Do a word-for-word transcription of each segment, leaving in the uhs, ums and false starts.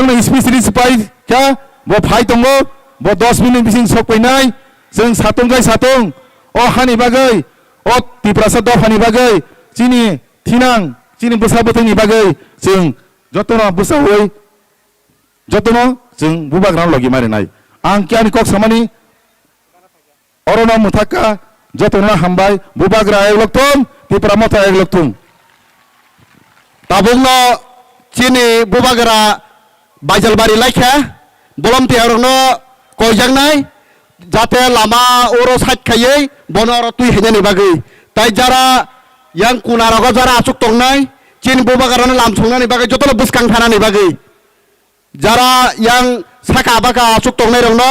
Ang specialist pai kha, bo phai tongo, bo dos minute bising sok painai, chwng satung kai satung, o hani bagwi, o Tiprasa dophani bagwi, chini thinang, chini bwsa bwtwini bagwi, chwng jotono bwsaui, jotono chwng bubagrano logi marinai. Ang khe ani kok samani, Orono mwthakha, jotono hambai, bubagra eglok thung, Tipra Motha eglok thung. Tabukno chini bubagra Baijalbari laikha, bolom tiyakrokno koijaknai, jate lama oro side khaiwi bono oro twi hainani bagwi. Tai jara yang kunarogo jara achuk tongnai, chini bubagrano lam songnani bagwi, jotono bwskang thanani bagwi. Jara yang saka baka achuk tongnairokno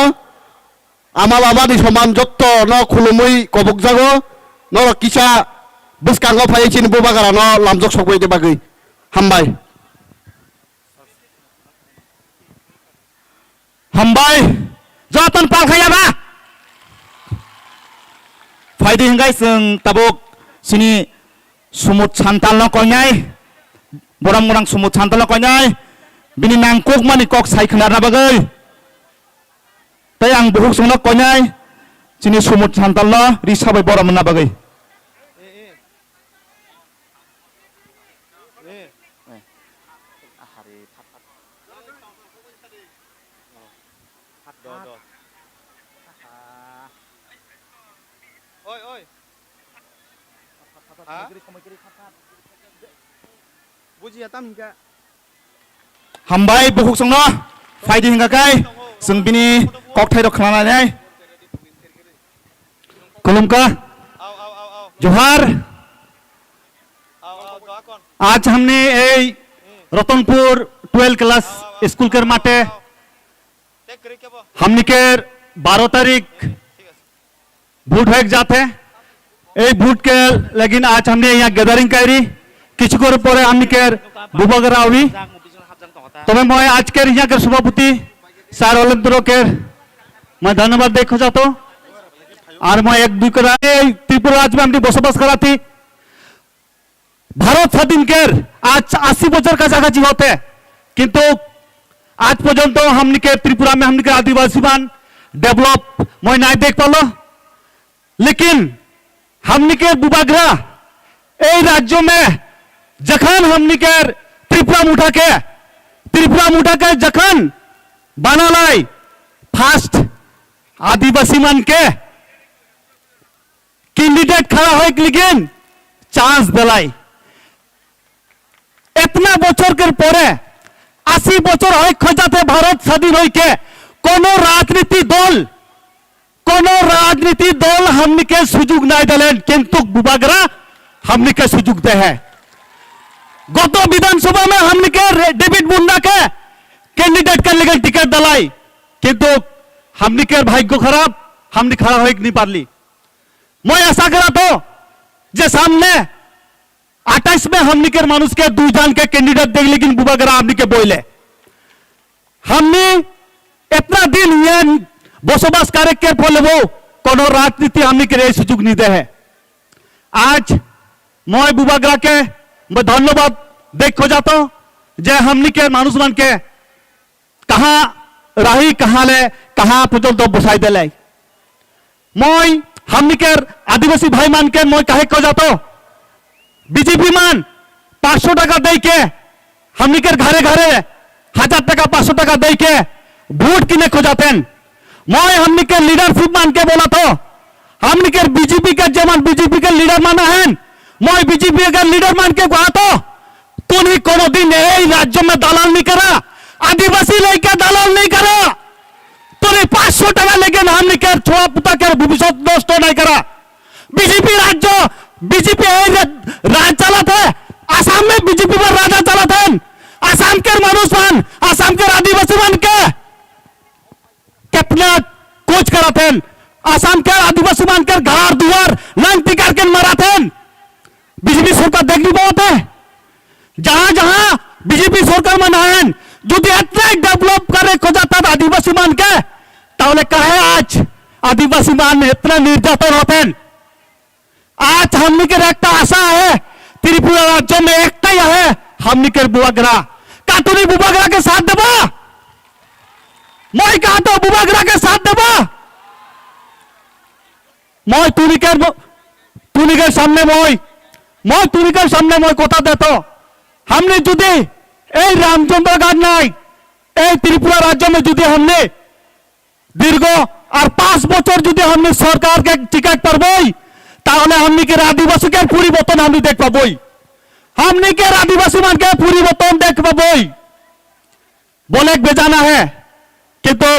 ama babani soman jotto no khulumui kobokjago, norok kisa bwskango phaiwi chini bubagrano lamjok sokbaidi bagwi. Hambai. Hambai. Joton palkhaya ba. Phaidi hingkai chwng tabuk chini Sumut Santalno koinai, borom gwnang Sumut Santalno koinai, bini nangkukmani kok sai khwnarna bagwi. Tei ang bukhuk chwngno koinai, chini Sumut Santalno ri sabai borom wngna bagwi. Oi, oi. Ha? Bujiya tam hingka. Hambai bukhuk chwngno phaidi hingka kai chwng bini kokthairok khwnanai. Khulumkha. Johar. आज हमने এই Ratanpur twelve class school কে মাঠে हमनी के बारह तारीख ভোট হয়ে যাতে। এই ভোট কে लेकिन आज हमने यहाँ गैदरिंग करी। কিছু করে পরে हमनी के বুবাগরা আউরি। তবে মই আজকের ইয়াকের সভাপতি স্যার অলেন্দ্রকে মই ধন্যবাদ দেখো যাতো। আর মই এক দুই করে এই ত্রিপুরা রাজ্যে আমি বসবাস করাতি। ভারত স্বাধীনকের আজ আশি বছর কাছাকাছি হতে, কিন্তু আজ পর্যন্ত हमनी के त्रिपुरा में हमनी के आदिवासी मान डेवलप মই নাই দেখ পালো। लेकिन हमनी के बुबागरा এই রাজ্য में जखन हमनी के त्रिपुरा मुठा के त्रिपुरा मुठा के जखन बनालाई फर्स्ट आदिवासी मान के कैंडिडेट खड़ा होइक लेकिन चांस दिलाई। इतना বছর के পরে আশি বছর হয় খোঁজাতে ভারত স্বাধীন হইকে কোনো রাজনীতি দল কোনো রাজনীতি দল हमनी के সুযোগ নাই দিলেন, কিন্তু বুবাগরা हमनी के সুযোগ দে হ্যাঁ। গত বিধানসভা में हमनी के रे-, ডেভিড মুন্ডা के कैंडिडेट के लेकिन टिकट दिलाई, কিন্তু हमनी के भाग्य खराब, हमनी खड़ा होइक नहीं पारली। मैं आशा करा तो जे सामने আঠাইশ মে हमनी के মানুষ के দুই জন के कैंडिडेट देख लेकिन বুবাগরা हमनी के বইলে। हमनी इतना दिन ইয়ান বসবাস করে কে ফলেবো কোনো রাজনীতি हमनी के এই সুযোগ নিতে হ্যাঁ। আজ মই বুবাগরা কে मैं धन्यवाद দেখো যাতো যে हमनी के মানুষ মান কে कहाँ रही, कहाँ ले, कहाँ পর্যন্ত বসাই দিলে। মই हमनी के आदिवासी भाई मान के মই कहे को जातो, बीजेपी मान पाँच सौ টাকা দেই কে हमनी के घरे घरे हजार টাকা, पाँच सौ টাকা দেই কে ভোট কিনে খোঁজাতেন। মই हमनी के लीडरशिप मान के बोला तो, हमनी के बीजेपी के जमान बीजेपी के लीडर माना है, মই बीजेपी के लीडर मान के कहा तो, তুমি কোনোদিন এই রাজ্য মে দালাল নেই করা, আদিবাসী লেকে দালাল নেই করা। তুমি পাঁচশো টাকা লেকে নাম লিখে ছোয়া পুতাকে ভবিষ্যৎ নষ্ট নাই করা। বিজেপি রাজ্য, বিজেপি এই রা-, রাজ চালাতে, আসামে বিজেপি রাজা চালাতেন। আসামকে মানুষ মান, আসামকে আদিবাসী মানকে कितना कुछ कराते हैं। आसाम के आदिवासी मान के घर दुआर लाइन तिकार के मराते हैं। बीजेपी सरकार देखनी बहुत है। जहां जहां बीजेपी सरकार में ना है, যদি এতটাই ডেভেলপ করে খোঁজা তার আদিবাসী মানকে, তাহলে কাহে আজ আদিবাসী মান এতটা নির্যাতন হতেন? आज हमनी के एक आशा है, त्रिपुरा राज्य में एक ही है, हमनी के बुबागरा। का तुम्हें बुबागरा के साथ देबा? আগ্রাকে সাথ দেবা? মই তুনিকের ব-, তুনিকের সামনে মই, মই তুনিকের সামনে মই কথা দেতো। হামনে যদি এই রামচন্দ্রঘাট নাই, এই ত্রিপুরা রাজ্য মে যদি হামনে দীর্ঘ আর পাঁচ বছর যদি হামনে সরকারকে টিকিট পারবই, তাহলে হামনে কি আদিবাসীকে পরিবর্তন হামনে দেখ পাবই? হামনে কি আদিবাসী মানকে পরিবর্তন দেখ পাবই? Bolek bejana he, kintu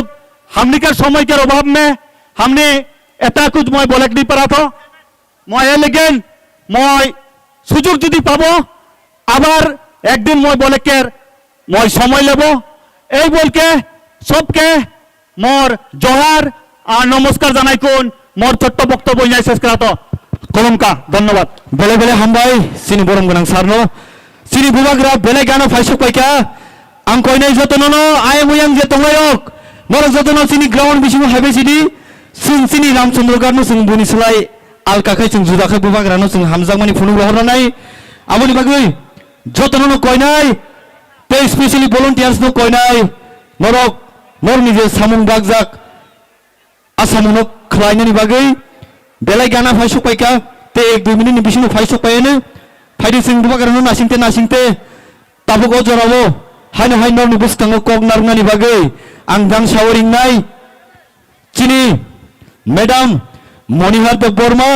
hamni ke somoy ke obhab me hamni eta kuch moi bolek ni para tho. Moi elegen moi sujug jodi pabo, abar ekdin moi bolek ker moi somoy lebo. Ei bolke sobke mor johar ar nomoskar janai kun mor chotto boktobyo inai ses kora tho. Kolomka, dhonnobad. Bele bele hambai, chini borom gwnang sir no. Chini bubagra belai gana phaisuk paikha. Ang koinai jotono no ayang uyang je tonglai rok. Norok jotono chini ground bisingo haibai sidi. Chwng chini Ramchandra Ghat no chwng buni slai alka khai chwng juda khai bubagra no chwng hamjakmani phunuk rohornai. Aboni bagwi jotono no koinai. Tei specially volunteers no koinai. Norok, norni je samung dakjak. Asamungno khlainani bagwi belai gana phaisuk paikha, tei ek dui minute ni bisingo phaisuk paiano. Phaidi chwng bubagrano nasingte nasingte tabuk o jorao haino hai norni bwskango kok narwknani bagwi ang dang sao ringnai chini Madam Monihar Debbarma,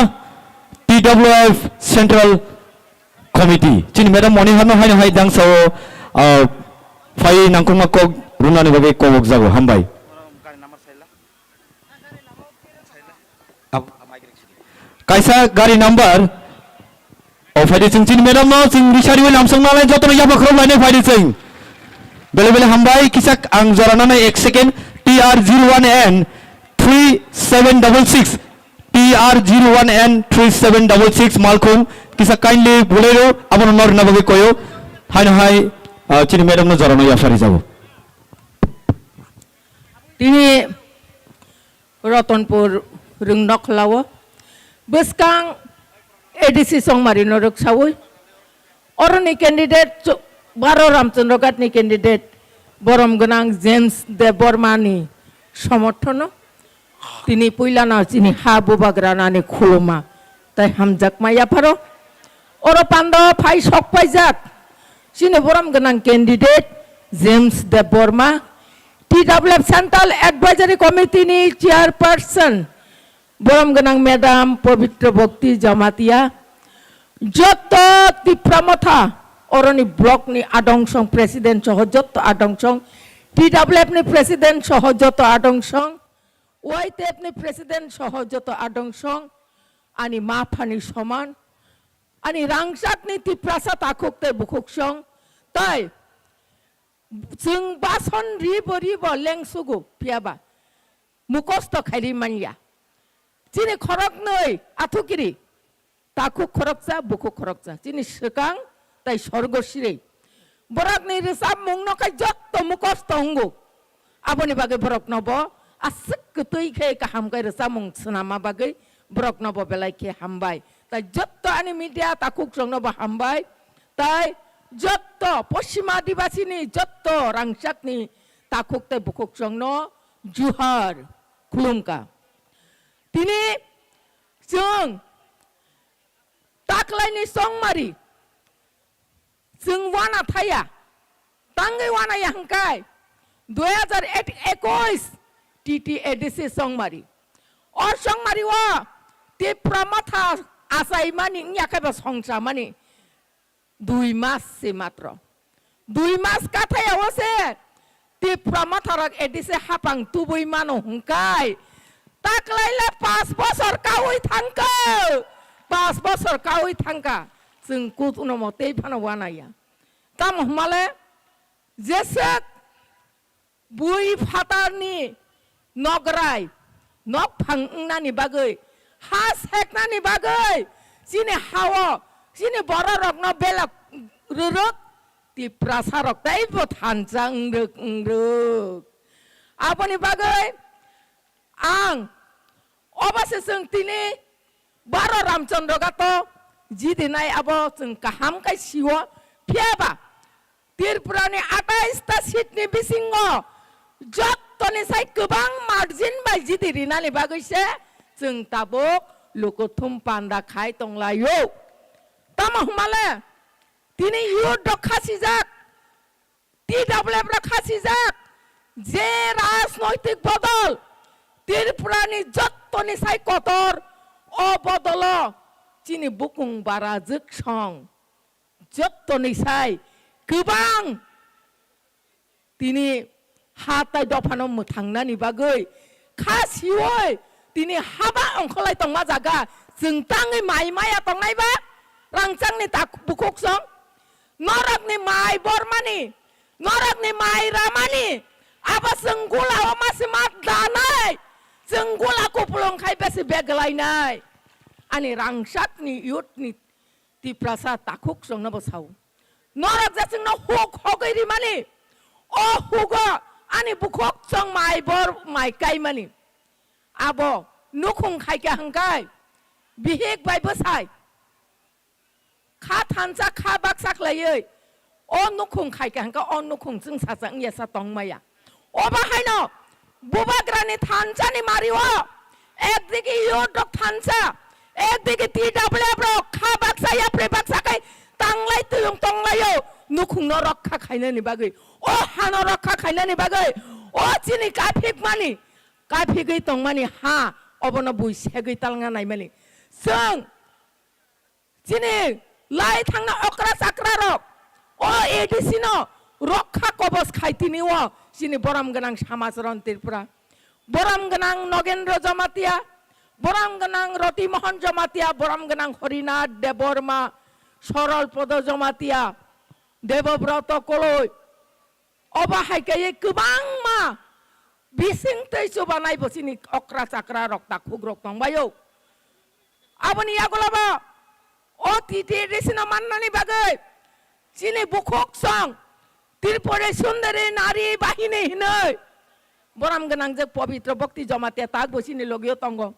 T W F Central Committee. Chini Madam Moniharno haino hai dang sao, ah, phai nangkukma kok rwnani bagwi kok jago. Hambai. Kaisa gari number. O phaidi chwng chini madam no chwng risari oi lamsong nalai jotono yapha khorok lainai phaidi chwng. Bele bele hambai kisa ang jora nanai ek second T R zero one N three seven double six T R zero one N three seven double six malkhung kisa kindly bulai ro abono nor na bagwi koyo haino hai ah, chini madam no jora no yapha ri jago. Tini Ratanpur Rwngnokhlao bwskang A D C Chongmari no rwksaui oroni candidate cho-, baro Ramchandra Ghat ni candidate borom gwnang James Debbarma ni somorthono tini puilano chini ha bubagrano ani khuluma tai hamjakma yapharo. Oro pando phai sok paijak chini borom gwnang candidate James Debbarma, T W F Central Advisory Committee ni chairperson borom gwnang madam Pabitra Bhakti Jamatia, jotto Tipra Motha oroni block ni adongsong president soho jotto adongsong, T W F ni president soho jotto adongsong, Y T F ni president soho jotto adongsong, ani ma phani soman, ani rangchakni Tiprasa takhuk tei bukhuksong, tai chwng bason ribo ribo lengsugo phiyaba mukosto khairi manya. Chini khoroknwi athukiri. Takhuk khoroksa, bukhuk khoroksa. Chini swkang tai sorgo sirei. Borokni rwchapmungno khai jotto mukosto wngo. Aboni bagwi borokno bo aswk kwtwi khe kaham khe rwchapmung swnamma bagwi borokno bo belai khe hambai. Tai jotto ani media takhukrokno bo hambai. Tai jotto Poschima Adibasini jotto rangchakni takhuk tai bukhukrokno juhar khulumka. Tini chwng taklaini chongmari chwng wana thaya, tangwi wana ya hwnkhe dui hazar ekush T T A D C chongmari. O chongmari o Tipra Motha achaimani wngya khe bo songchamani dui mas se matro. Dui mas kathaya o se Tipra Motharok A D C hapang tubui mano hwnkhe taklaile pas bosor kaui thangkhe, pas bosor kaui thangkha chwng kut uno mo tei phano wanaya. Tamo hwnmale jeswk bui phatarni nograi nokphang wngnani bagwi, ha seknani bagwi, chini hao chini bororokno belok rwrwk, Tiprasarok teibo thansa wngrwk wngrwk. Aboni bagwi ang obo se chwng tini baro Ramchandra Ghato jidinai abo chwng kaham khai sio, phiyaba Tripurani atais ta seat ni bisingo jotto Toni sai kwbang margin bai jiti rinani bagwi se chwng tabuk lukuthum panda khai tonglaio. Tamo hwnmale tini youth rok khasijak, T W F rok khasijak, je rajnoitik bodol Tripura ni jottoni sai kotor o bodolo chini bukung bara jwksong jottoni sai kwbang tini ha tai dophano mwthangnani bagwi kha siwi tini haba ongkholai tongma jaga chwng tangwi mai maya tongnai ba rangchakni tak bukhuk song norokni mai bormani norokni mai ramani abo chwng gula o masi ma danai chwng gula kupulung khai besi beglainai ani rangchakni youth ni Tiprasa takhuk chwngno bo sao. Norok je chwngno huk hogwi rimani, o hugo ani bukhuk chwng mai bor mai kaimani. Abo nukhung khaikha hwnkhe bihik bai bwsai kha thansa kha baksa khlaiwi o nukhung khaikha hwnkhe o nukhung chwngsasa wngya sa tongmaya. Obo haino Bubagrani thansani mario ekdigi youth rok thansa, ekdigi T W F rok kha baksa yapri baksa khai tanglai tuyung tonglaio nukhungno rokha khainani bagwi, o hano rokha khainani bagwi, o chini kaphikmani, kaphigwi tongmani ha obono bui segwi talna naimani. Chwng Chini lai thangna okra chakra rok o A D C no rokha kobos khai tini o chini borom gwnang Samacharan Tripura, borom gwnang Nogendra Jamatia, borom gwnang Roti Mohan Jamatia, borom gwnang Harinath Debbarma, Sorol Podo Jamatia, Debobroto Koloi, Obo hai khe kwbangma bising tei chubanai bo chini okra chakra rok takhuk rok tongbaio. Aboni yagulo bo o T T A D C no mannani bagwi chini bukhuk song Tripura Sundari Nari Bahini hinwi borom gwnang je Pabitra Bhakti Jamatia tak bo chini logio tongo.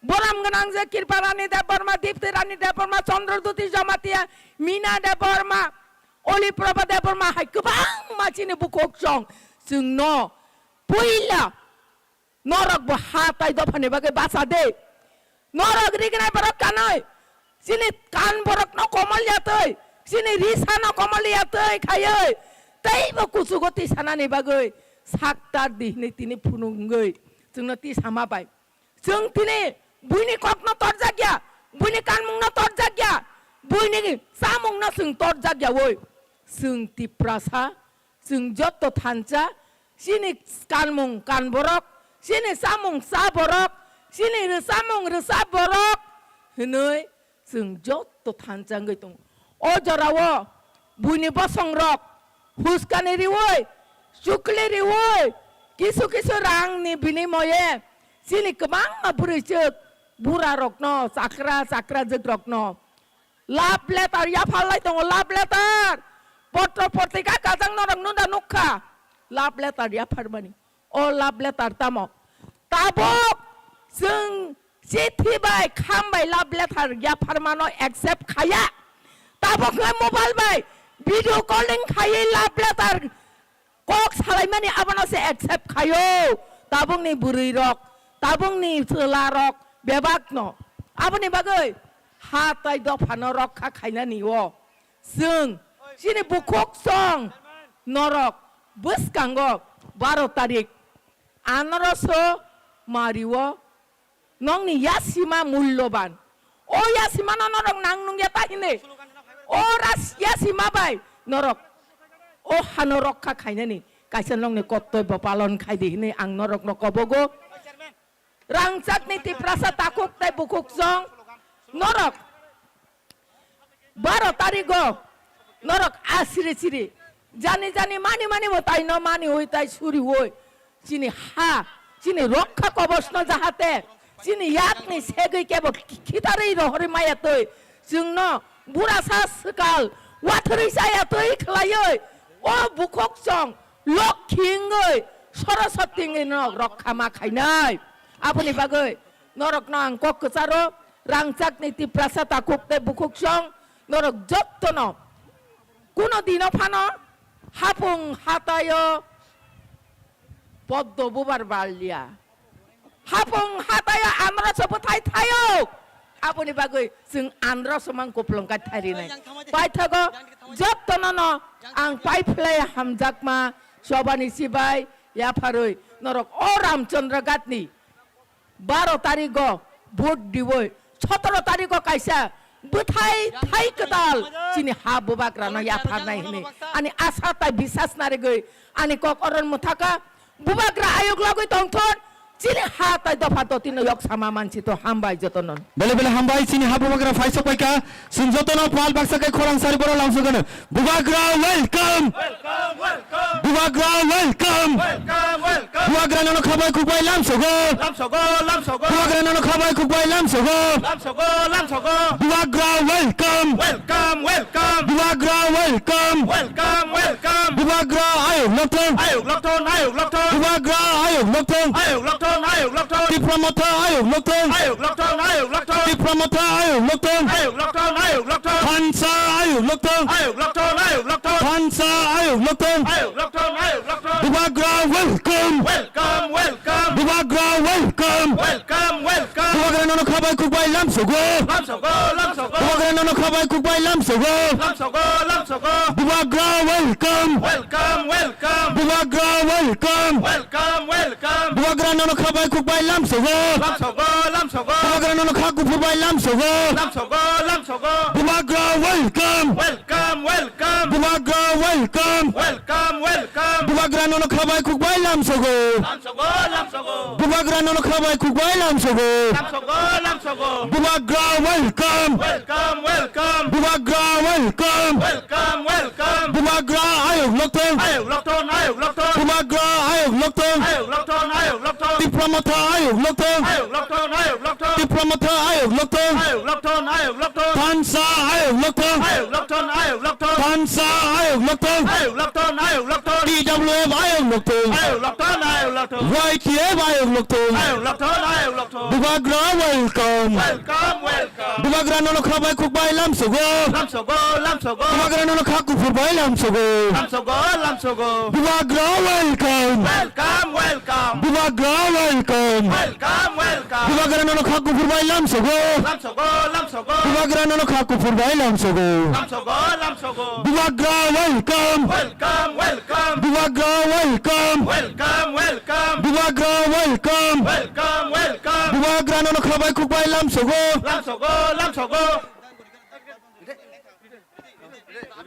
Borom gwnang je Kirpa Rani Debbarma, Dipti Rani Debbarma, Chandra Jyoti Jamatia, Mina Debbarma, Oli Prabha Debbarma hai kwbangma chini bukhuk song chwngno puila norok bo ha tai dophani bagwi bacha de. Norok rignai borok kanwi chini kan borokno komol yatwi, chini risano komol yatwi khaiwi teibo kuchugo tisanani bagwi saktar di hinwi tini phunugwi chwngno tisama bai. Chwng tini buini kokno torjak ya, buini kanmungno torjak ya, buini chamungno chwng torjak ya oi. Chwng Tiprasa, chwng jotto thansa, chini kanmung kan borok, chini chamung cha borok, chini rwchapmung rwchap borok hinwi chwng jotto thansa wngwi tongo. O jorao buini bosongrok huskani riwi, chukli riwi, kisu kisu rangni binimoye chini kwbangma bwrwichwk burarokno, chakra chakrajwkrokno love letter yapharlai tongo, love letter. Potro potrika kajak norok nunda nukha, love letter yapharmani. O love letter tamo? Tabuk chwng chithi bai kham bai love letter yapharmano accept khaya. Tabuk khe mobile bai video calling khaiwi love letter kok salaimani abono se accept khayo. Tabukni bwrwi rok, tabukni chwla rok bebak no. Aboni bagwi ha tai dophano rokha khainani o chwng chini bukhuk song norok bwskango baro tarik anoroso mario nokni yasima mulloban. O yasimano norok nang nungya ta hine. O ras yasima bai norok o hano rokha khainani kaisa nokni kottobyo palon khaidi hine ang norokno kobogo. Rangchakni Tiprasa takhuk tei bukhuk song norok baro tarigo norok asiri siri jani jani mani mani mwtaino maniwi tai suriwi chini ha, chini rokha kobosno jahate chini yakni segwi kebo khitarwi rohorwi maya twi chwngno burasa swkal watharwi chaya twi khlaiwi o bukhuk song lokhi wngwi soroswti wngwi no rokha ma khainai. Aboni bagwi norokno ang kok kwcharo rangchakni Tiprasa takhuk tei bukhuk song norok jottono kuno dino phano hapung hataio Poddo bubar balya. Hapung hataya anroso bwthai thaio. Aboni bagwi chwng anroso mang kuplung kai thairinai. Paithago jottono no ang paiphlai hamjakma chobani sibai yapharwi norok o Ramchandra Ghatni baro tarigo vote diwi, sotoro tarigo kaisa bwthai thai kwtal chini ha bubagrano yapharnai hwnwi ani asa tai bisas narigwi ani kok oron mwthaka. Bubagra ayuk lagwi tongthon, chini ha tai dopha dotino yok sama mansi to hambai jotono. Bele bele hambai chini ha bubagra phaisok paika, chwng jotono pal baksa kai khorang sari boro lamsogano. Bubagra welcome! Welcome, welcome! Bubagra welcome! Welcome, welcome! Bubagra nono khabai khukbai lamsogo! Lamsogo, lamsogo! Bubagra nono khabai khukbai lamsogo! Lamsogo, lamsogo! Bubagra welcome! Welcome, welcome! Bubagra welcome! Welcome, welcome! Bubagra ayuk lokthong! Ayuk lokthong, ayuk lokthong! Bubagra ayuk lokthong! Ayuk lokthong, ayuk lokthong! Tipra Motha ayuk lokthong! Ayuk lokthong, ayuk lokthong! Tipra Motha ayuk lokthong! Ayuk lokthong, ayuk lokthong! Thansa ayuk lokthong! Ayuk lokthong, ayuk lokthong! Thansa ayuk lokthong! Ayuk lokthong, ayuk lokthong! Bubagra welcome! Welcome, welcome! Bubagra welcome! Welcome, welcome! Bubagra nono khabai khukbai lamsogo! Lamsogo, lamsogo! Bubagra nono khabai khukbai lamsogo! Lamsogo, lamsogo! Bubagra welcome! Welcome, welcome! Bubagra welcome! Welcome, welcome! Bubagra nono khabai khukbai lamsogo! Lamsogo, lamsogo! Bubagra nono kha kuphurbai lamsogo! Lamsogo, lamsogo! Bubagra welcome! Welcome, welcome! Bubagra welcome! Welcome, welcome! Bubagra nono khabai khukbai lamsogo! Lamsogo, lamsogo! Bubagra nono khabai khukbai lamsogo! Lamsogo, lamsogo! Bubagra welcome! Welcome, welcome! Bubagra welcome! Welcome, welcome! Bubagra ayuk lokthong! Ayuk lokthong, ayuk lokthong! Bubagra ayuk lokthong! Ayuk lokthong, ayuk lokthong! Tipra Motha ayuk lokthong! Ayuk lokthong, ayuk lokthong! Tipra Motha ayuk lokthong! Ayuk lokthong, ayuk lokthong! Thansa ayuk lokthong! Ayuk lokthong, ayuk lokthong! Thansa ayuk lokthong! Ayuk lokthong, ayuk lokthong! T W F ayuk lokthong! Ayuk lokthong, ayuk lokthong! Y T F ayuk lokthong! Ayuk lokthong, ayuk lokthong! Bubagra welcome! Welcome, welcome! Bubagra nono khabai khukbai lamsogo! Lamsogo, lamsogo! Bubagra nono kha kuphurbai lamsogo! Lamsogo, lamsogo! Bubagra welcome! Welcome, welcome! Bubagra welcome! Welcome, welcome! Bubagra nono kha kuphurbai lamsogo! Lamsogo, lamsogo! Bubagra nono kha kuphurbai lamsogo! Lamsogo, lamsogo! Bubagra welcome! Welcome, welcome! Bubagra welcome! Welcome, welcome! Bubagra welcome! Welcome, welcome! Bubagra nono khabai khukbai lamsogo! Lamsogo, lamsogo!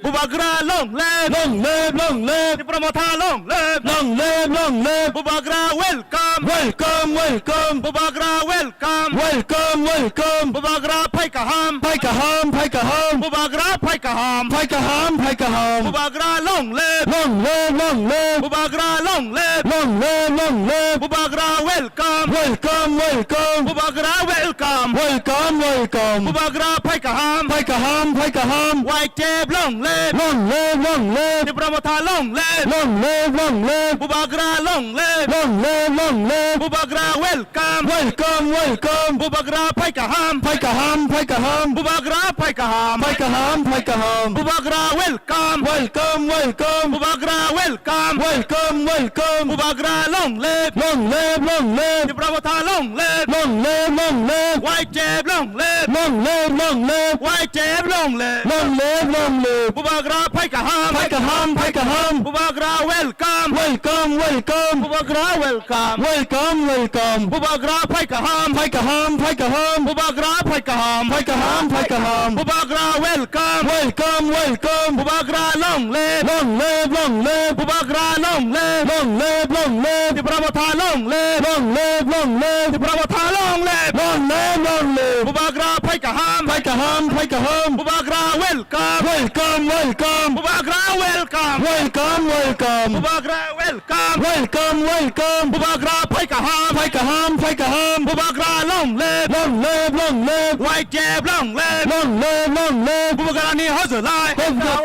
Bubagra long live! Long live, long live! Tipra Motha long live! Long live, long live! Bubagra welcome! Welcome, welcome! Bubagra welcome! Welcome, welcome! Bubagra phai kaham! Phai kaham, phai kaham! Bubagra phai kaham! Phai kaham, phai kaham! Bubagra long live! Long live, long live! Bubagra long live! Long live, long live! Bubagra welcome! Welcome, welcome! Bubagra welcome! Welcome, welcome! Bubagra phai kaham! Phai kaham, phai kaham! Y T F long live! Long live, long live! Tipra Motha long live! Long live, long live! Bubagra long live! Long live, long live! Bubagra welcome! Welcome, welcome! Bubagra phai kaham! Phai kaham, phai kaham! Bubagra phai kaham! Phai kaham, phai kaham! Bubagra welcome! Welcome, welcome! Bubagra welcome! Welcome, welcome! Bubagra long live! Long live, long live! Tipra Motha long live! Long live, long live! Y T F long live! Long live, long live! Y T F long live! Long live, long live! Bubagra phai kaham! Phai kaham, phai kaham! Bubagra welcome! Welcome, welcome! Bubagra welcome! Welcome, welcome! Bubagra phai kaham! Phai kaham, phai kaham! Bubagra phai kaham! Phai kaham, phai kaham! Bubagra welcome! Welcome, welcome! Bubagra long live! Long live, long live! Bubagra long live! Long live, long live! Tipra Motha long live! Long live, long live! Tipra Motha long live! Long live, long live! Bubagra phai kaham! Phai kaham, phai kaham! Bubagra welcome! Welcome, welcome! Bubagra welcome! Welcome, welcome! Bubagra welcome! Welcome, welcome! Bubagra phai kaham! Phai kaham, phai kaham! Bubagra long live! Long live, long live! Y T F long live! Long live, long live! Bubagrani hojolai! Hojolai!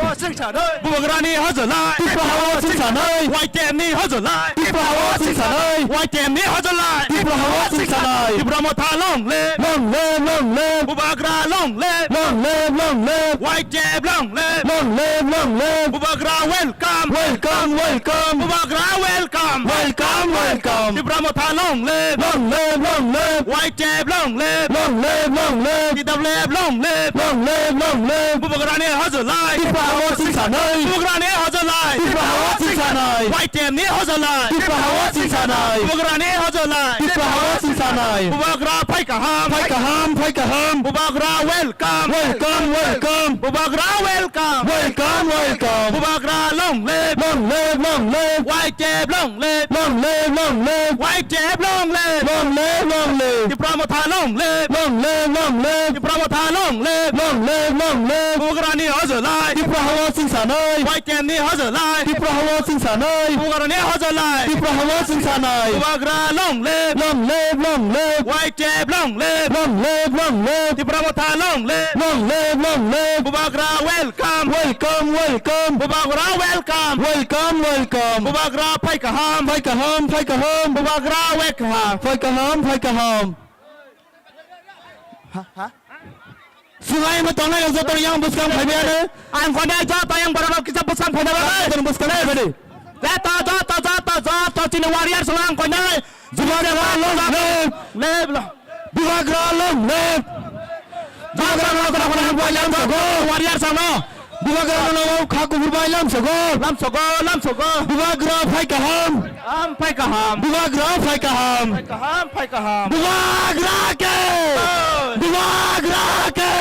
Bubagrani hojolai! Tipra hawa singsanai! Y T F ni hojolai! Tipra hawa singsanai! Y T F ni hojolai! Tipra hawa singsanai! Tipra Motha long live! Long live, long live! Bubagra long live! Long live, long live! Y T F long live! Long live, long live! Bubagra welcome! Welcome, welcome. Bubagra welcome. Welcome, welcome. Tipra Motha long live. Long live, long live. White Cap long live. Long live, long live. T W F long live. Long live, long live. Bubagra ni hojolai. Tipra hawa singsanai. Bubagra ni hojolai. Tipra hawa singsanai. White Cap ni hojolai. Tipra hawa singsanai. Bubagra ni hojolai. Tipra hawa singsanai. Bubagra phai kaham. Phai kaham, phai kaham. Bubagra welcome. Welcome, welcome. Bubagra welcome. Welcome, welcome. Bubagra long live. Long live, long live. White Cap long live. Long live, long live. White Cap long live. Long live, long live. Tipra Motha long live. Long live, long live. Tipra Motha long live. Long live, long live. Bubagra ni hojolai. Tipra hawa singsanai. White Cap ni hojolai. Tipra hawa singsanai. Bubagra ni hojolai. Tipra hawa singsanai. Bubagra long live. Long live, long live. White Cap long live. Long live, long live. Tipra Motha long live. Long live, long live. Bubagra welcome. Welcome, welcome. Bubagra welcome. Welcome, welcome. Bubagra phai kaham. Phai kaham, phai kaham. Bubagra welcome. Phai kaham, phai kaham. Ha, ha. Swngaiwi tongnai rok joto yang bwskang phaibaiyano. Ang koinai joto yang borok rok kisa bwskang phaida bagwi. Joto bwskang phaibadi. Joto, joto, joto, joto chini warriors rok ang koinai. Bubagra long live. Live long. Bubagra long live. Bubagra long live. Warriors rok no. Bubagra no kha kuphur bai lamsogo. Lamsogo, lamsogo. Bubagra phai kaham. Am phai kaham. Bubagra phai kaham. Phai kaham, phai kaham. Bubagra ke. Oi. Bubagra ke.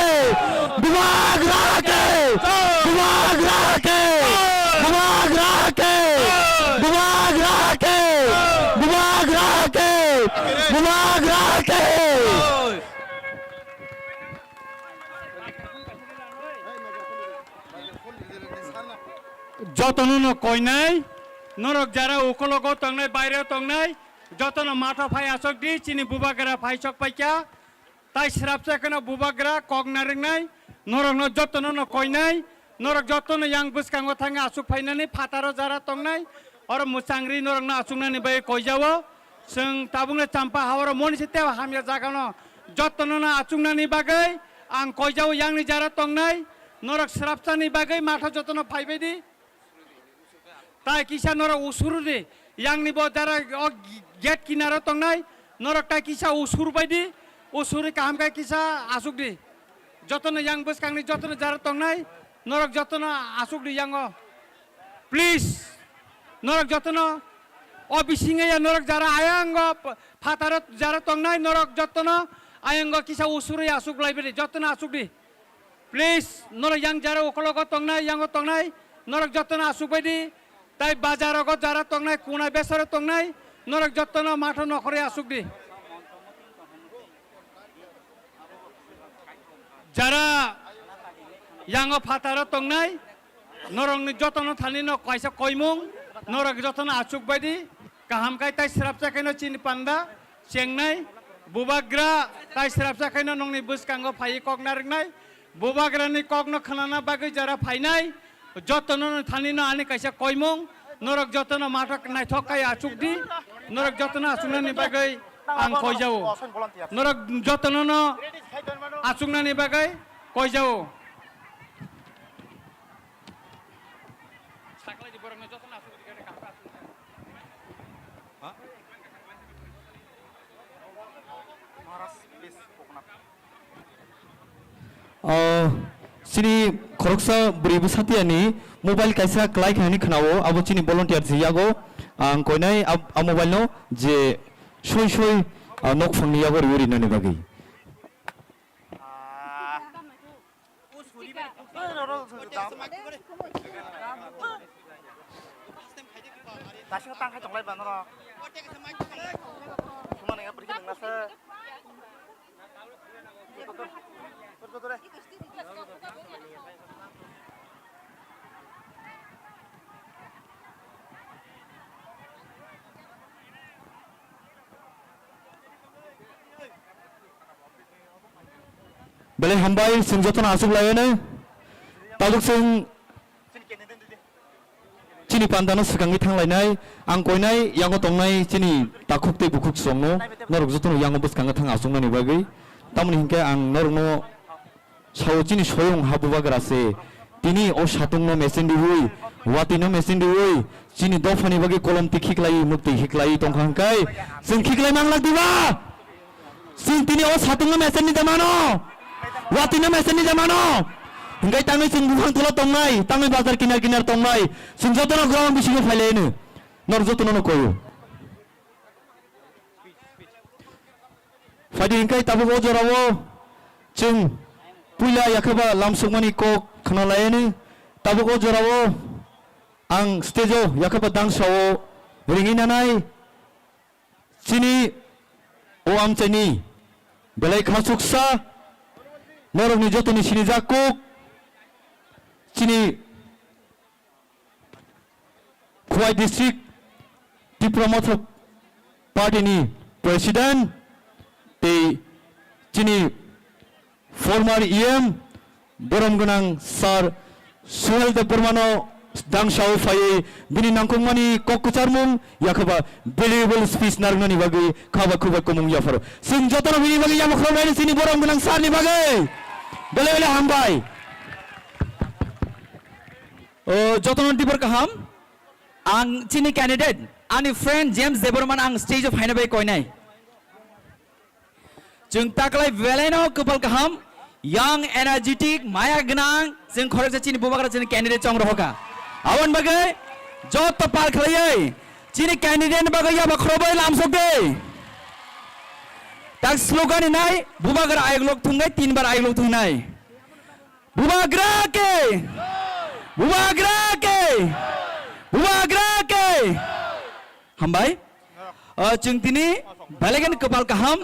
Bubagra ke. Oi. Bubagra ke. Oi. Bubagra ke. Oi. Bubagra ke. Oi. Bubagra ke. Bubagra ke. Oi. Jotono no koinai, norok jara ukologo tongnai, baireo tongnai, jotono matha phai asok di, chini bubagra phai sok paikha, tai srapsa kheno bubagra kok nariknai, norokno jotono no koinai, norok jotono yang bwskango thangwi asuk phainani phataro jara tongnai, oro mwchangri norokno asuknani bai koijao. Chwng tabukno Champa haoro monise tei hamya jagano jotono no achuknani bagwi ang koijao yangni jara tongnai. Norok srapsani bagwi matha jotono phaibai di. Tai kisa norok usuru di. Yangni bo jara o gate kinaro tongnai. Norok tai kisa usur bai di. Usuri kaham khe kisa asuk di. Jotono yang bwskangni jotono jara tongnai. Norok jotono asuk di yango. Please, norok jotono o bisingo ya norok jara ayango p-, phataro jara tongnai, norok jotono ayango kisa usuri asuk laibidi, jotono asuk di. Please, norok yang jara ukologo tongnai, yango tongnai, norok jotono asuk baidi, tai bajarogo jara tongnai, kunai besaro tongnai, norok jotono matho nokhorwi asuk di. Jara yango phataro tongnai, norokni jotono thani no kaisa koimung, norok jotono achuk baidi, kaham khai tai srapsa khaino chini panda chengnai, bubagra tai srapsa khaino nongni bwskango phaiwi kok narwknai, bubagrani kokno khnana bagwi jara phainai, jotono no thani no ani kaisa koimung, norok jotono mathok naithok khai achuk di, norok jotono achuknani bagwi ang koijao. Norok jotono no achuknani bagwi koijao. O, chini khoroksa bwrwi bwsatiyani mobile kaisa kwlai kha hinwi khwnao, abo chini volunteer se yago. Ang koinai a, a mobile no je soi soi, a, nokphangni yago riwi rinani bagwi. Dasino tangkhai tonglai ba norok. Sumani ya pergi nang nasa. Belai hambai, chwng jotono achuk laiyano. Tabuk chwng chini pandano swkangwi thanglainai. Ang koinai yango tongnai chini takhuk tei bukhuk chwngno, norok jotono yango bwskango thang achuknani bagwi. Tamoni hinkhe ang norokno sao chini soyung ha bubagra se tini o satungno mecheng riwi Watwi no machine riwi chini dophani bagwi kolom twi khiklaiwi, muktwi khiklaiwi tongkha hwnkhe chwng khiklai manglak diba? Chwng tini o satung no machine ni da mano? Watwi no machine ni da mano? Hwnkhe tangwi chwng buphang tola tongnai, tangwi bazar kinar kinar tongnai, chwng jotono ground bisingo phailaino, norok jotono no koyo. Phaidi hwnkhe tabuk o jorao chwng puila yakheba lamsokmani kok khna laiyani. Tabuk o jorao ang stage o yakheba dangsao ringwi nanai chini o amchaini belai khasuksa norokni jotoni sinijak kuk chini Khowai District Tipra Motha Party ni President tei chini former E M borom gwnang Sir Suhel Debbarma no dangsao phaiwi bini nangkukmani kok kwcharmung yakheba valuable speech narwknani bagwi khaba khubai kumung yapharo. Chwng jotono bini bagwi yapharo chini borom gwnang sir ni bagwi. Belai belai hambai. O, jotono dibor kaham. Ang chini candidate, ani friend James Debbarma no ang stage o phaina bai koinai. Chwng taklai belai no kwpal kaham, young, energetic, maya gwnang, chwng khoroksa chini bubagra chini candidate chong rohorkha. Aboni bagwi joto pal khlaiwi chini candidate ni bagwi yaba khorobai lamsok de. Tak slogan ni nai, bubagra ayok lok thungnai, tinbar ayok lok thungnai. Bubagra ke! Bubagra ke! Bubagra ke! Hambai. O, chwng tini belai kheno kwpal kaham.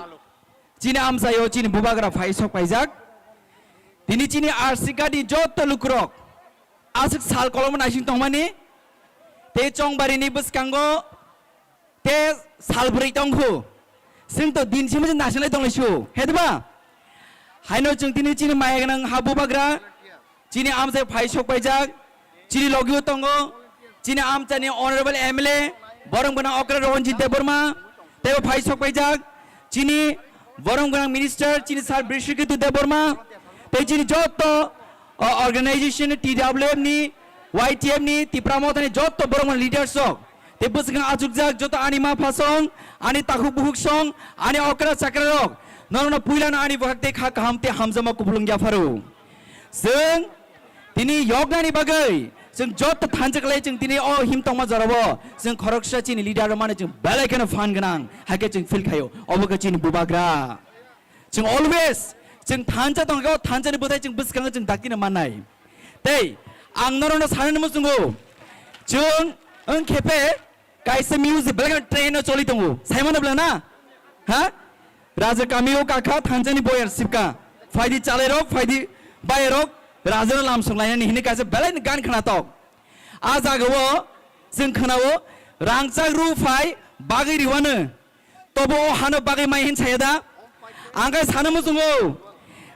Chini amchaio chini bubagra phai sok paijak. Tini chini Arsika ni joto lukurok aswk sal kolom naising tongmani tei chongbari ni bwskango te sal bwrwi tongkhu. Chwng to din simi nasinai tonglaisu. He diba? Haino chwng tini chini maya gwnang ha bubagra, chini amchai phai sok paijak, chini logi o tongo, chini amchani honorable M L A, borom gwnang okra Rohanjit Debbarma, teibo phai sok paijak, chini borom gwnang minister, chini sir Brishaketu Debbarma, tei chini joto, o, organization T W F ni, Y T F ni, Tipra Motha ni joto borom gwnang leaders rok, tei bwswkang achukjak joto ani ma pha song, ani takhuk bukhuk song, ani okra chakra rok, norokno puilano ani bwkhak tei kha kaham tei hamjakma kupulung yapharo. Chwng tini yoknani bagwi chwng joto thansa khlai chwng tini o him tongma jorabo chwng khoroksa chini leader rok mani chwng belai kheno phan gwnang hai khe chwng feel khaio. Obo khe chini bubagra. Chwng always chwng thansa tongkha, o thansani bwthai chwng bwskango chwng daktino mannai. Tei ang norokno sanani muchungo, chwng wng khe phe kaisa music belai kheno train o choli tongo. Saimano bwla na? Ha? Raja kami o kakha thansani boyar sipka. Phaidi chalairok, phaidi bayarok, rajano lamsong lainani hini kaisa belai ni gan khna tok. A jaga o chwng khna o rangchak rw phai bagwi rwano. Tobo o hano bagwi mai hin saya da? Ang khe sana muchungo.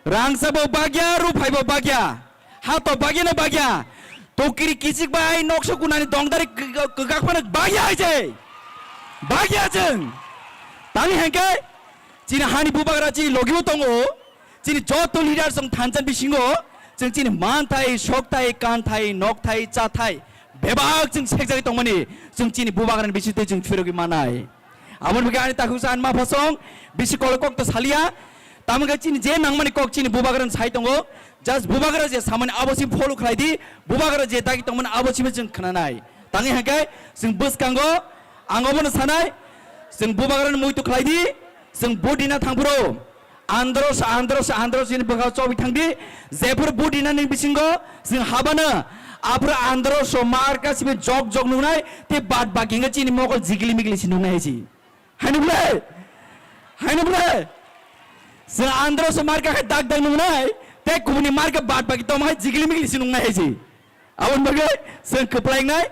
Rangsa bo bagya, ruphai bo bagya. Ha to bagya na bagya. Tokiri kichik bai noksa kunani dongdari k-, k-, kwkak phano bagya hai se. Bagya chwng. Tani hangke chini hani bubagra chini logi o tongo. Chini joto leader chwng thansa bisingo chwng chini manthai, sokthai, kanthai, nokthai, chathai bebak chwng sekjagwi tongmani chwng chini bubagrani bisingtwi chwng phirogwi manai. Aboni bagwi ani takhuk sa ani ma phasong bisi kolok kok to salia. Tamo khe chini je nangmani kok chini bubagrani sai tongo. Just bubagra je samani abo simi follow khlai di. Bubagra je dagi tongmani abo simi chwng khnanai. Tangwi hangkhe chwng bwskango ang obono sanai. Chwng bubagrani muitu khlai di. Chwng vote rina thangphuru andro sa, andro sa, andro sa ni bwkhao chobwi thangdi. Jephuru vote rinani bisingo chwng habano aphuru andro so marka simi jok jok nungnai, tei bad baki hwnkhe chini mokol jigili migili se nungnai hai se. Haino bwle? Haino bwle? Chwng andro so marka khai dak dak nungnai, tei kubuni marka bad baki tongma hai jigili migili se nungnai hai se. Aboni bagwi chwng kwplainai,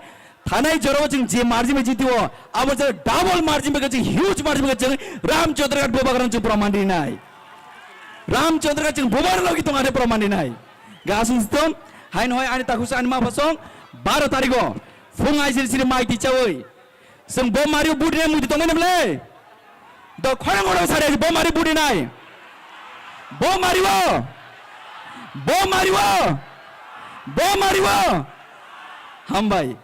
thanai jorao chwng je margin bai jitio, abo je double margin bai chwng huge margin bai chwng Ramchandraghat bubagrano chwng proman rinai. Ramchandraghat chwng bubagra logi tong are proman rinai. Gasung sitom, haino hai ani takhuk sa ani ma phasong, baro tarigo, phung aisiri siri mai tichawi. Chwng bo mario budi nai muitu tongmani bwle? Do khorang khorang sari bo mari budi nai. Bo mario. Bo mario. Bo mario. Hambai.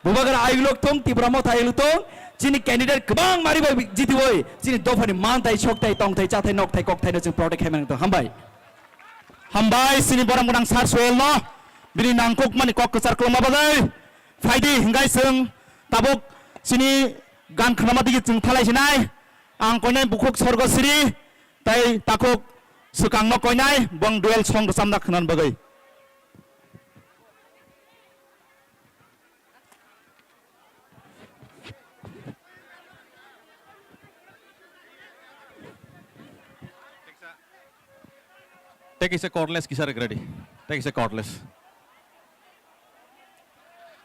Bubagra ayuk lok tong, Tipra Motha ayuk lok tong, chini candidate kwbang mari bai jitiwi, chini dophani mantai, soktai, tongthai, chathai, nokthai, kokthaino chwng protect khaimani tong. Hambai. Hambai, chini borok gwnang Sir Soyel no, bini nangkukmani kok kwchar kwlwngma bagwi. Phaidi, hingkai chwng tabuk chini gan khnama digi chwng thalai sinai. Ang koinai bukhuk Sorgo Sri, tai takhuk swkang no koinai, bong duel song rwchamna khwnani bagwi. Take is a cordless, kisa rek ready. Take is a cordless.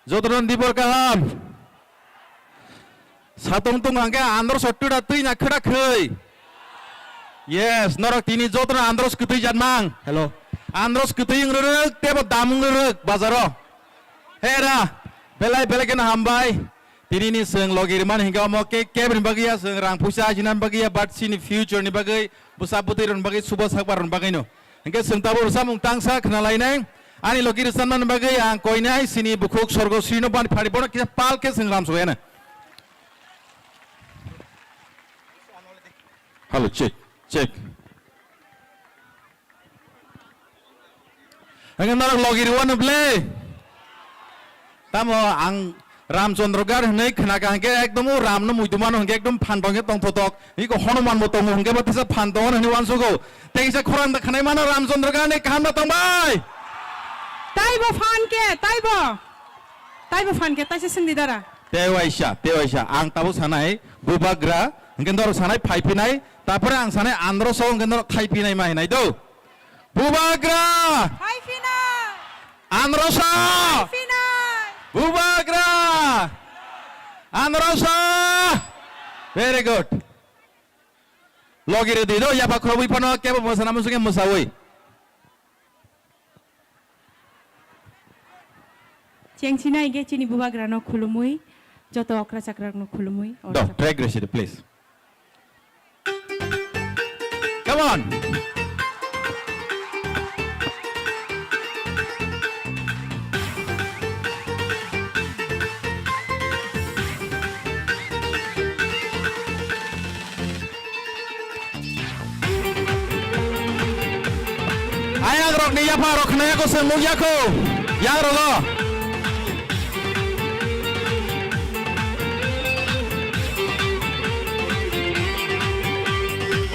Jotono dibor kaham. Satong tong hangke andro sottu da twi na khwda khwi. Yes, norok tini jotono andros kwtwi jatmang. Hello. Andros kwtwi wng rwrwk, tebo dam wng rwrwk bazaro. Hera, belai belai kheno hambai. Tini ni chwng logi rwmani hingke omo ke kebni bagwi ya, chwng rang puisa ajinani bagwi ya, but chini future ni bagwi, bwsa bwtwi rwni bagwi, subo sakbar rwni bagwi no. Hingke chwng tabuk rwchapmung tangsa khna lainai. Ani logi rwchapmani bagwi ang koinai chini bukhuk Sorgo Sri no bani phari bono kisa pal khe chwng ram sogwi anai. Hello, check, check. Hingke norok logi rwano ble. Tamo ang Ramchandra gar hinwi khnaka hingke ekdom o ram no muitu mano hingke ekdom phan tongke tongthotok. Iko Hanuman bo tongo hingke bo tisa phan tongo hinwi uansugo. Tei kisa khorang da khnai mano Ramchandra gar ni kaham da tongbai. Taibo phan ke, taibo. Taibo phan ke, taisa sindi dara. Tewaisa, tewaisa. Ang tabo sanai, bubagra, hingke norok sanai, phaiphinai, tapore ang sanai, andro so hingke norok thaiphinai ma hinai do. Bubagra! Hai phinai! Androsa! Hai phinai! Bubagra! Androsa! Very good. Logi rwdi do, yapha khorobwi phano kebo mwsana muchungkhe mwsawi. Chengchina hingke chini bubagrano khulumui, joto okra chakrarokno khulumui. Do, track resi, please. Come on. Ayang rok ni yapha rok khna yako se mung yako. Yang rogo.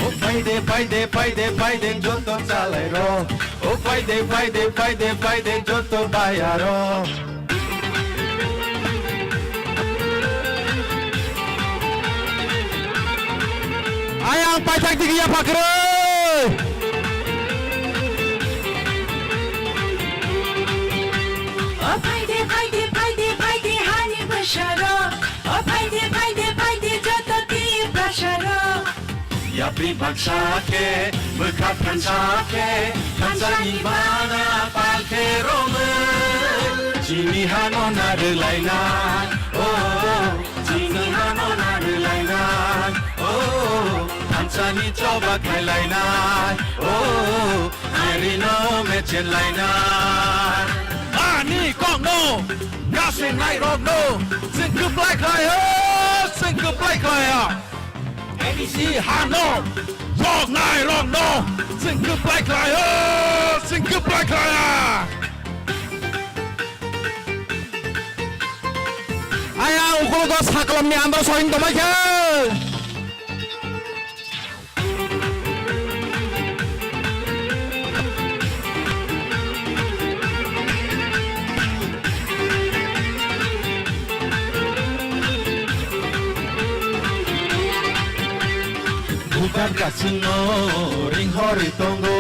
O paide, paide, paide, paide, joto chalai ro. O paide, paide, paide, paide, joto baya ro. Ayang paithak digi yapha kwrwi. O phaide, phaide, phaide, phaide, hani bwsaro. O phaide, phaide, phaide, joto Tiprasaro. Yapri baksa khe, bwkha thansa khe, thansani bana palkhe romwi. Chini hano narwlainai, oh, chini hano narwlainai, oh, thansani choba khailainai, oh, arino mechenlainai. Ani kokno, gasengnai rokno, chwng kwplai khlai, oh, chwng kwplai khlai, ah. A D C hano, rok nai rok no, chwng kwplai khlai o, chwng kwplai khlai ya. Ayang ukulgo saklamni andro sohing tongmai khe. Bhutan kachwngno ringhorwi tongo,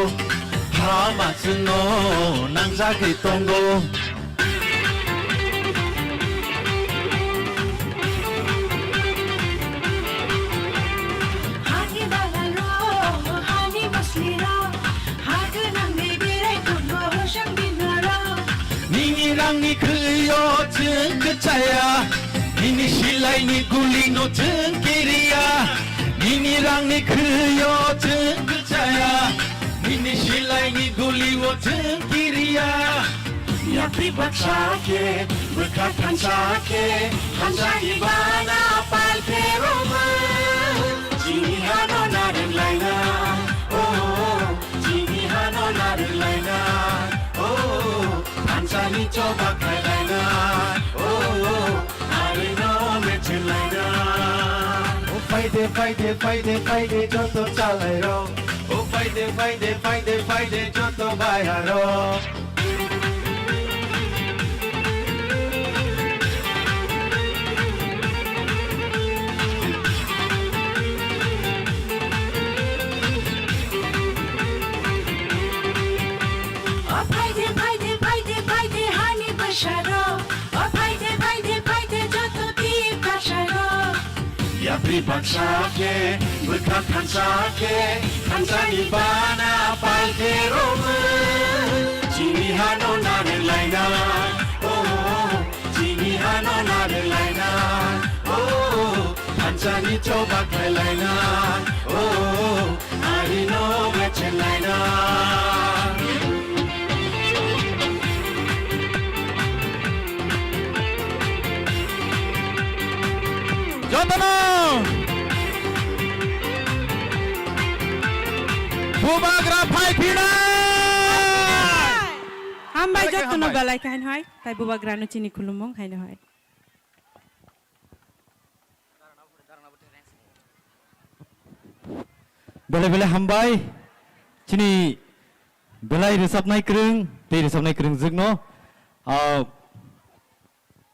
hama chwngno nangjagwi tongo. Hani dalalrok, hani bwswirok, ha gwnangni berai tongo hosang binorok. Nini rangni khwio chwng kwchaya, nini silaini gulino chwng kiriya. Nini rangni khwio chwng kwchaya, nini silaini gulio chwng kiriya. Yapri baksa khe Bwkha thansa khe thansani bana pal pheroma. Chini hano narwk laina, oh, chini hano narwk laina, oh, thansani choba khai laina, oh, arino mechen laina. O phaide, phaide, phaide, phaide, joto chalairok. O phaide, phaide, phaide, phaide, joto bayarok. O phaide, phaide, phaide, phaide, hani bwsarok. O phaide, phaide, phaide, joto Tiprasarok. Yapri baksa khe, bwkha thansa khe, thansani bana pal pheroma. Chini hano narwk laina, oh, chini hano narwk laina, oh, thansani choba khai laina, oh, arino mechen laina. Jotono Bubagra phai phinai. Hambai jotono belai khe hambai. Belai khe hambai. Tei Bubagrano chini khulumung haino hai. Belai belai hambai. Chini belai rwchapnai kwrwng tei rwchapnai kwrwngjwkno, ah,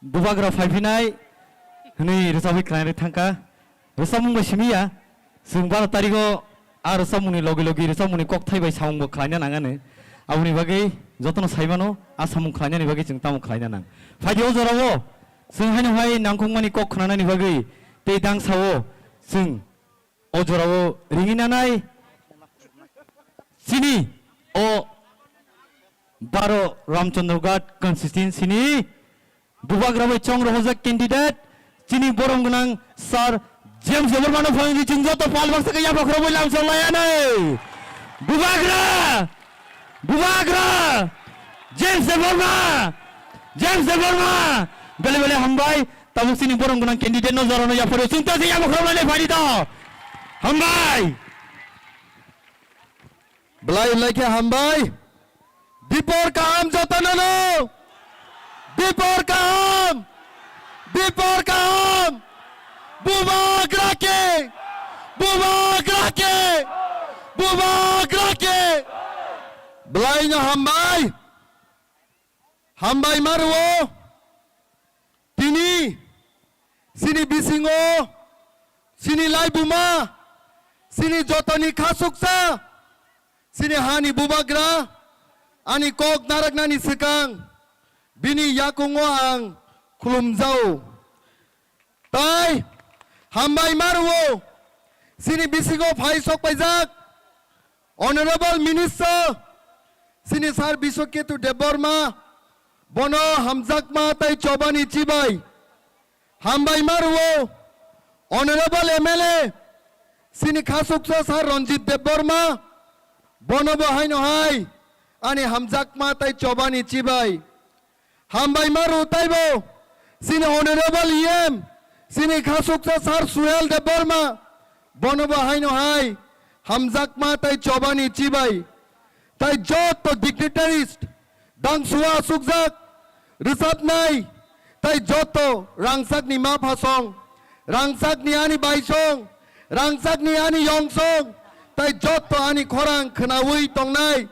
Bubagra phai phinai hwnwi rwchapwi khlainai thangkha. Rwchapmung bai simi ya, chwng baro tarigo a rwchapmungni logi logi rwchapmungni kokthai bai samungbo khlaina nang ano. Aboni bagwi jotono sai mano, a samung khlainani bagwi chwng tamo khlaina nang. Phaidi o jorao chwng haino hai nangkukmani kok khnanani bagwi tei dangsao chwng o jorao ringwi nanai chini o baro Ramchandra Ghat constituency ni Bubagra bai chong rohorjak candidate chini borom gwnang Sir James Debbarma no phone di chwng joto pal baksa khe yapha khorokbai lamsok laianai. Bubagra! Bubagra! James Debbarma! James Debbarma! Bele bele hambai, tabuk chini borom gwnang candidate no jorano yapha rw chwng ta se yapha khorok lainai phai di to. Hambai! Belai belai khe hambai. Dipor kaham jotono no. Dipor kaham. Dipor kaham. Bubagra khe. Bubagra khe. Bubagra khe. Belai no hambai. Hambai ma rwo. Tini, chini bisingo, chini laibuma, chini jotoni khasuksa, chini hani bubagra, ani kok naraknani swkang, bini yakungo ang khulumjao. Tai, hambai ma rwo, chini bisingo phai sok paijak, Honorable Minister, chini Sir Biswaketu Debbarma, bono hamjakma tei chobani chibai. Hambai ma rwo, Honorable M L A, chini khasuksa Sir Ranjit Debbarma, bono bo haino hai, ani hamjakma tei chobani chibai. Hambai ma rw taibo, chini Honorable E M, chini khasuksa Sir Suhel Debbarma, bono bo haino hai, hamjakma tei chobani chibai. Tai joto dignitaries, dangsua sukjak, rwchapnai, tai joto rangchakni ma phasong, rangchakni ani baisong, rangchakni ani yongsong, tai joto ani khorang khwnaui tongnai,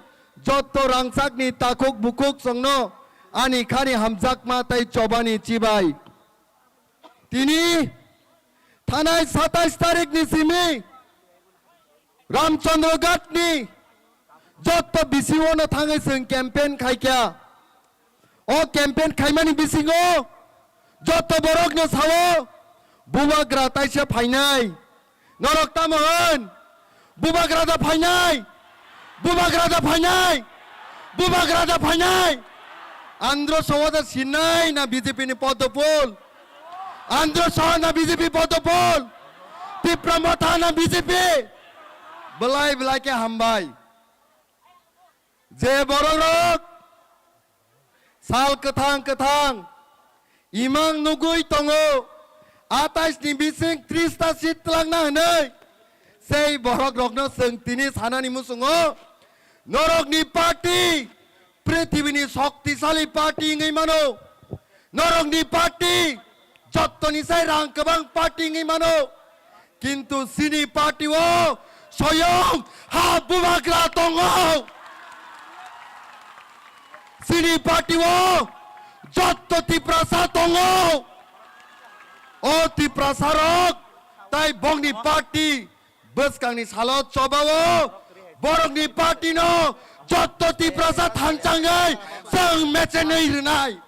Jotto rangchakni takhuk bukhuk chwngno ani khani hamjakma tei chobani chibai. Tini thanai satais tarikni simi Ramchandra Ghatni jotto B C O no thangwi chwng campaign khaikha. O campaign khaimani bisingo jotto borokno sao, bubagra taisa phainai. Norok tamo hwn? Bubagra da phainai? Bubagra da phainai? Bubagra da phainai? Andhra Saha da sinai na B J P ni Padma Phul? Andhra Saha na B J P Padma Phul? Tipra Motha na B J P? Belai belai khe hambai. Je borok rok sal kwthang kwthang Imang nugui tongo, atais ni bising tris ta seat twlangna hwnwi. Sei borok rokno chwng tini sanani muchungo, norokni party prithibini shoktisali party wngwi mano, norokni party jottoni sai rang kwbang party wngwi mano, kintu chini party o soyong ha bubagra tongo. Chini party o jotto Tiprasa tongo. O Tiprasa rok tai bongni party bwskangni salo chobao borokni party no jotto Tiprasa thanchangwi chwng mechenwi rwnai.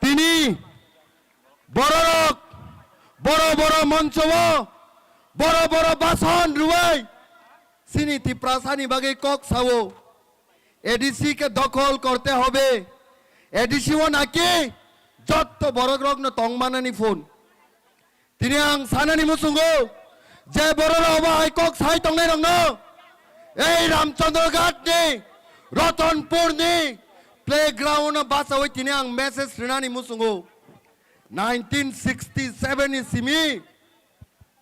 Tini bororok boro boro moncho o boro boro bason rwui chini Tiprasani bagwi kok sao. A D C ke dokhol korte hobe. A D C o naki jotto borok rokno tong manani phone. Tini ang sanani muchungo je bororok obo hai kok sai tongnai rokno ei Ramchandra Ghat ni Ratanpur ni playground o bachawi tini ang message rinani muchungo. Nineteen sixty seven ni simi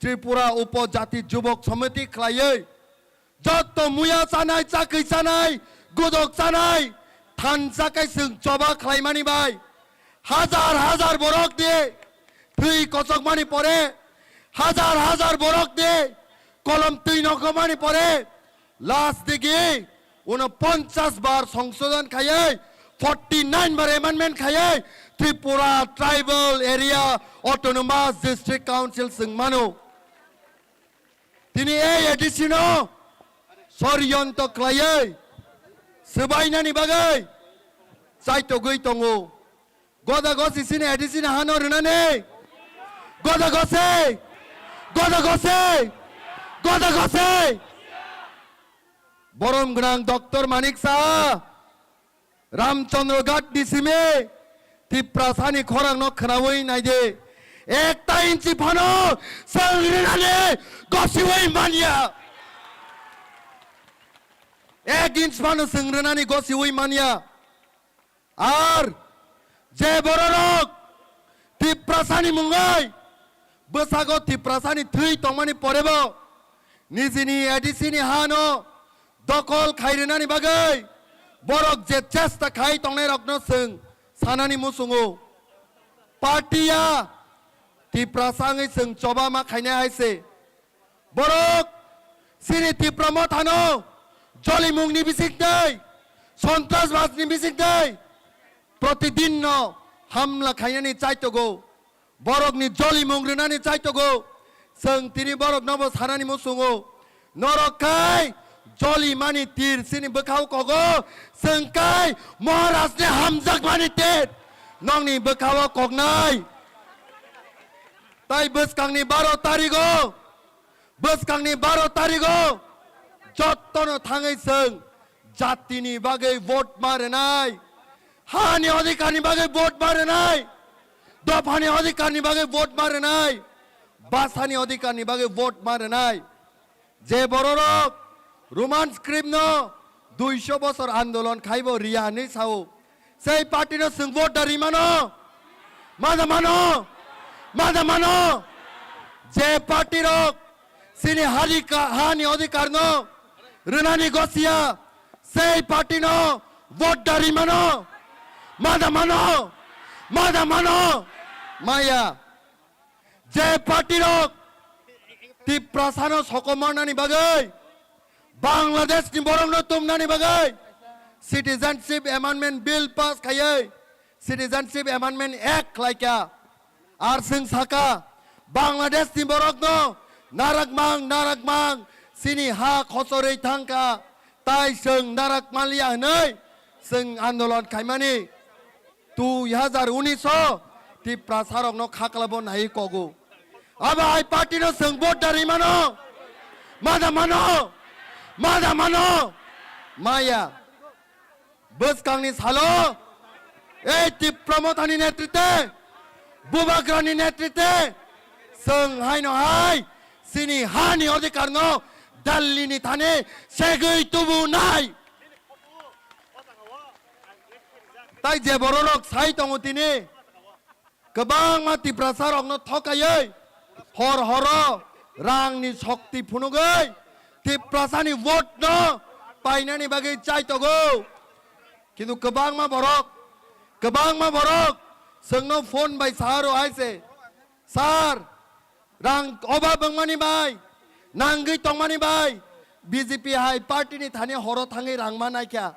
Tripura Upojati Jubok Samiti khlaiwi jotto muya chanai, chakwi chanai, godok chanai, thansa kai chwng choba khlaimani bai hajar hajar borok di thwi kochokmani pore, hajar hajar borok di kolom twi nokmani pore, last digi uno ponchas bar songsodon khaiwi, forty nine bar amendment khaiwi Tripura Tribal Area Autonomous District Council chwng mano. Tini ei A D C no soriyanto khlaiwi swbainani bagwi chaitogwi tongo. Goda gosi sini A D C ni hano rwnani. Goda gosi. Goda gosi. Goda gosi. Borom gwnang Doctor Manik Saha, Ramchandra Ghat ni simi Tiprasani khorang no khwnawi naidi. Ekta inchi phano chwng rwnani gosiwi manya. Ek inch phano chwng rwnani gosiwi manya. Ar je bororok Tiprasani mungwi bwsago Tiprasani thwi tongmani porebo nijini A D C ni hano dokol khairwnani bagwi borok je chesta khai tongnairokno chwng sanani muchungo. Party ya Tiprasa wngwi chwng choba ma khainai hai se. Borok chini Tipra mothano jolimungni bisingtwi, sontrasbadni bisingtwi protidinno hamla khainani chaitogo. Borokni jolimung rwnani chaitogo. Chwng tini boroknobo sanani muchungo. Norok khai jolimani tir chini bwkhao kogo. Chwng khai Maharajni hamjakmani tir nokni bwkhao koknai. Tai bwskangni baro tarigo Bwskangni baro tarigo jottono thangwi chwng jatini bagwi vote ma rwnai, hani odhikarni bagwi vote ma rwnai, dophani odhikarni bagwi vote ma rwnai, bhasani odhikarni bagwi vote ma rwnai. Je bororok Roman script no duiso bosor andolon khaibo riya hinwi sao, sei party no chwng vote da rimano? Mada mano? Mada mano? Je party rok chini hari ka-, hani odhikar no rwnani gosiya, sei party no vote da rimano? Mada mano? Mada mano? Maya. Je party rok Tiprasano sokomornani bagwi, Bangladesh ni borokno tumnani bagwi Citizenship Amendment Bill pass khaiwi Citizenship Amendment Act khlaikha. Ar chwng sakha, Bangladesh ni borokno narakmang narakmang chini ha khochorwi thangkha, tai chwng narak manliya hwnwi chwng andolon khaimani. Dui hazar unis o Tiprasa rokno khaklabo nai kogo. Abo hai party no chwng vote da rimano? Mada mano? Mada mano? Maya. Bwskangni salo ei Tipra Mothani netritwe, Bubagrani netritwe chwng haino hai chini hani odhikarno Delhi ni thani segwi tubunai. Tai je bororok sai tongo tini, kwbangma Tiprasa rokno thokaiwi hor horo rangni shokti phunugwi Tiprasani vote no painani bagwi chaitogo. Kintu kwbangma borok, kwbangma borok chwngno phone bai sa rw hai se, "Sir, rang obab wngmani bai, nangwi tongmani bai B J P hai party ni thani horo thangwi rang ma naikha."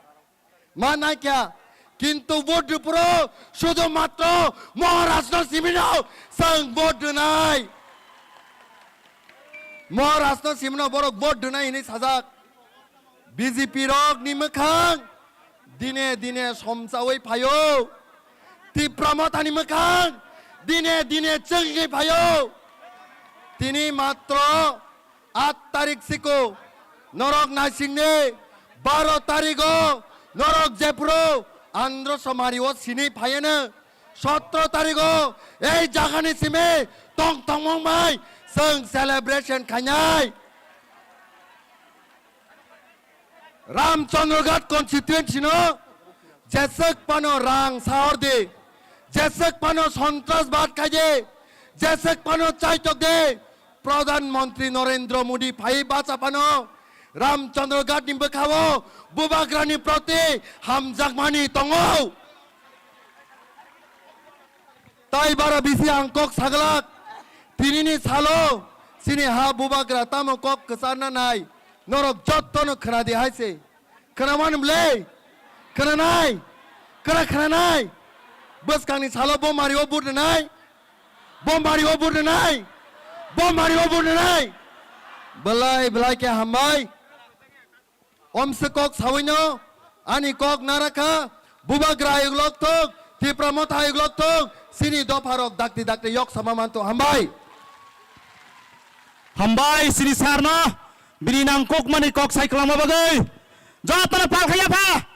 Ma naikha, kintu vote rwphuru sudhu matro Maharashtra simino chwng vote rwnai. Maharashtra simino borok vote rwnai hinwi sajak. B J P rokni mwkhang dine dine somsawi phaio. Tipra Mothani mwkhang dine dine chengwi phaio. Tini matro aat tarik siko norok naisingni, baro tarigo norok jephuru Andhra Somari o sini phaiano, sotro tarigo ei jagani simi tong tongmung bai chwng celebration khainai. Ramchandraghat constituency no jeswk phano rang sahor di, jeswk phano sontrasbad khai di, jeswk phano chaitok di, Pradhan Mantri Narendra Modi phai bacha phano Ramchandraghat ni bwkhao Bubagra ni proti hamjakmani tongo. Tai bara bisi ang kok saglak, tinini salo chini ha Bubagra tamo kok kwcharna nai, norok jottono khwnadi hai se. Khwnamani bwle? Khwnanai? Khwna khwnanai? Bwskangni salo Bomari o vote rwnai? Bomari o vote rwnai? Bomari o vote rwnai? Belai belai khe hambai. Omse kok sawino ani kok narakha, Bubagra ayuk lok thok, Tipra Motha ayuk lok thok, sini dopharok dakti dakti yok sama manto hambai. Hambai sini sarno, bini nangkukmani kok sai kwlangma bagwi. Jottono pal khaya pha.